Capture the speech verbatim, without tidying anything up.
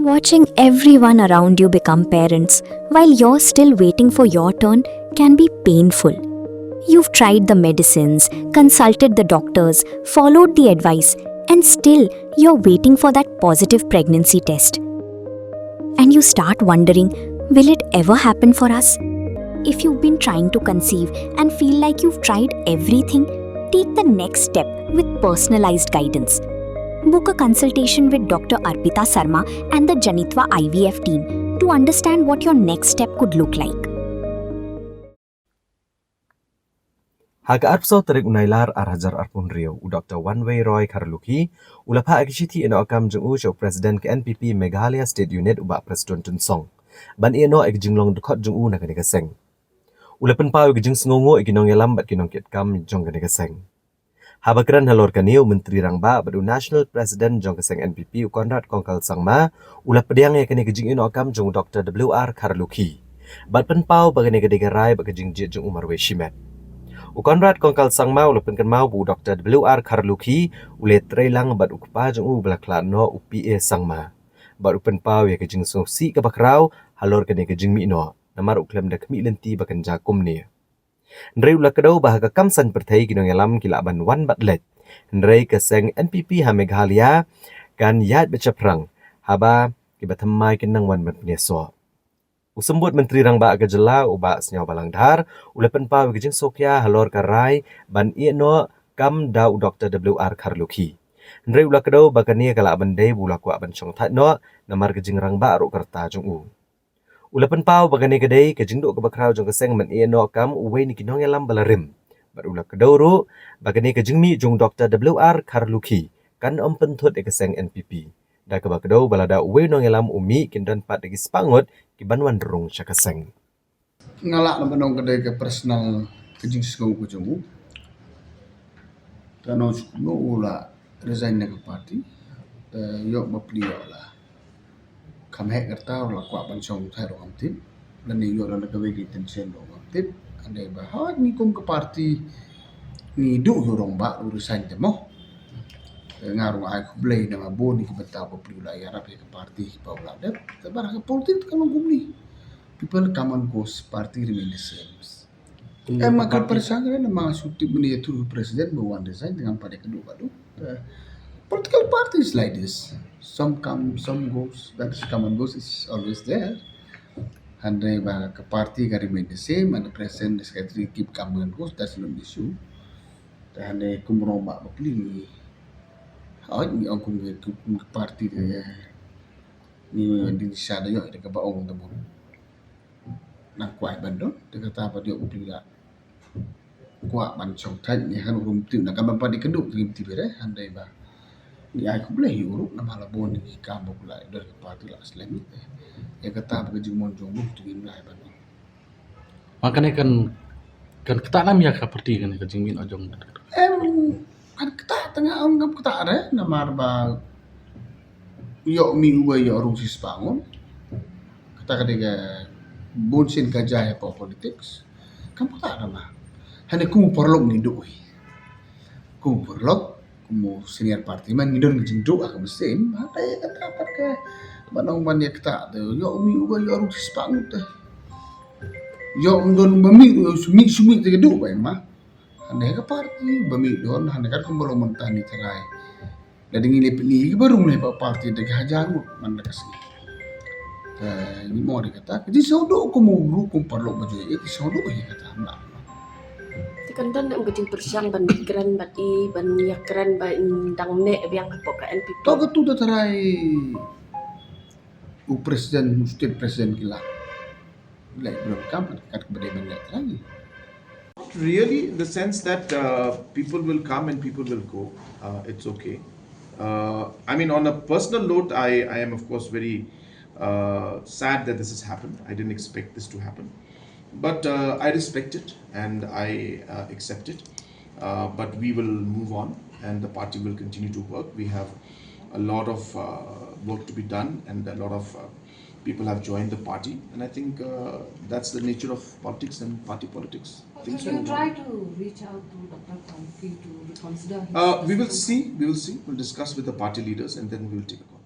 Watching everyone around you become parents while you're still waiting for your turn can be painful. You've tried the medicines, consulted the doctors, followed the advice, and still you're waiting for that positive pregnancy test. And you start wondering, will it ever happen for us? If you've been trying to conceive and feel like you've tried everything, take the next step with personalized guidance. Book a consultation with Doctor Arpita Sarma and the Janitva I V F team to understand what your next step could look like. Ha ka arphew saw tarik u Nailar ar hajar arphew hynriew, u Doctor Wanwei Roy Kharlukhi u la phah ïa ka shithi ïehnoh kam jong u sha u President ka N P P Meghalaya State Unit, u Bah Prestone Tynsong, ban ïehnoh ïa ka jinglong dkhot jong u na kane ka seng. U la pynpaw ïa ka jingsngewnguh ïa ki nongïalam bad ki nongkitkam jong kane ka seng. Haba kren halor kane, u Myntri Rangbah bad u National President jong ka seng N P P, u Conrad Kongkal Sangma, u la pdiang ïa kane ka jingïehnoh kam jong u Doctor W R Kharlukhi bad pynpaw ba kane ka dei ka rai bad ka jingjied jong u marwei shimet. U Conrad Kongkal Sangma u la pynkynmaw ba u Doctor W R Kharlukhi u la ïatreilang bad u kpa jong u ba la khlad noh, u P A Sangma, bad u pynpaw ïa ka jingsngewsih kaba khraw halor kane ka jingmih noh, namar u khlem da khmih lynti ba kynja kumne. Hynrei u la kdew ba ha ka kam saiñ pyrthei ki nongïalam ki lah ban wan bad leit, hynrei ka seng N P P ha Meghalaya kan ïaid beit shaphrang haba kiba thymmai kin nang wan ban pynïasoh. U Symbud Myntri Rangbah ka jylla, u Bah Sniawbhalang Dhar, u la pynpaw ïa ka jingsngewkhia halor ka rai ban ïehnoh kam da u Doctor W R Kharlukhi. Hynrei u la kdew ba kane ka lah ban dei ba u la kwah ban shongthait noh namar ka jingrangbah ruh ka rta jong u. U la pynpaw ba kane ka dei ka jingduh kaba khraw jong ka seng ban ïehnoh kam uwei na ki nongïalam ba la rim, bad u la kdew ruh ba kane ka jingmih jong u Doctor W R Kharlukhi kan ym pynthut ïa ka seng N P P, da kaba kdew ba lada uwei u nongïalam u mih, kin don pat da ki spah ngut kiban wan rung sha ka seng. Nga lah na ban ong ka dei ka personal, ka jingsngew ka jong u. Te nong shu kumno u la resign na ka party. Te ïoh bapli ïoh la kham heh ka rta, u la kwah ban shongthait ruh ngam tip, lane ïoh la na kawei ka intention ruh ngam tip. Hynrei ba hooid ngi kum ka party ngi duh ïa u rangbah u resign te mo. Te nga ruh nga ai khublei namar bun ki bynta bapli u la ïarap ïa ka party kiba u la dep. Te ba ha ka politics te ka long kumne. People come and goes, party remain the same. Em, nga kyrpad sha ka, namar nga shu tip mynne ïathuh u president ba u wan resign, te ngam pat ïakynduh ba duh. Uh, political parties like this, some come, some goes. That is, come and goes is always there. Hynrei ba ka party ka remain the same, and the president, the secretary keep come and goes, that's not an issue. Te hynrei kum u rangbah bapli ngi, hooid ngi ong kum ka, kum ka party te ngi dang sha da ïoh da kaba ong te bun. Nang kwah ban don, te kata pat ïoh u pynlait. Kwah ban shongthait, ngi hap rum tip, nang kaba pat ïakynduh te ngim tip re, hynrei ba ngi ai khublei ïa u ruh namar la bun ki kam ba u la don ka party la slem. Ïa kata ba ka jingmon jong u te ngim lah ban don. Ma kane kan, kan ktah nam ïa ka party kane ka jingmih noh jong. Em, kan ktah, te nga ong kam ktah re, namar ba ïoh mih uwei ïoh rung shispah ngut. Kata ka dei ka bun sien ka jia ha politics. Kam ktah re ma. Hynrei kum u paralok ngi duh hi. Kum u paralok, kum u senior party man ngi don ka jingduh ha ka mynsiem. Hynrei kata pat ka, ban ong ban ïa ktah te, ïoh mih uwei ïoh rung shispah ngut te. Ïoh ym don ba mih, shu mih, shu mih te ka duh ba em ma. Hynrei ka party ba mih don, hynrei katkum ba long mynta ngi tharai. Lada ngi leh pyni kiba rung leh ba party da ki hajar ngut man la ka sngi. Te ngi mut ïa kata, ka jingsngewduh kum u ruh kum paralok ba ju ïeit, ka jingsngewduh ïa kata, em lah. Te kan don em ka jingpyrshang ban kren bad i, ban ïakren ba in dang neh biang hapoh ka N P P. To katu te tharai u president, u state president ki lah leh welcome, kat ba dei ban leh tharai. Not really, in the sense that uh, people will come and people will go. Uh, it's okay. Uh, I mean, on a personal note, I, I am, of course, very uh, sad that this has happened. I didn't expect this to happen. But uh, I respect it and I uh, accept it. Uh, but we will move on, and the party will continue to work. We have a lot of uh, work to be done, and a lot of uh, people have joined the party. And I think uh, that's the nature of politics and party politics. Things Have you move tried on. To reach out to Doctor Kharlukhi to reconsider his Uh, we will decision? See, we will see. We'll discuss with the party leaders, and then we will take a call.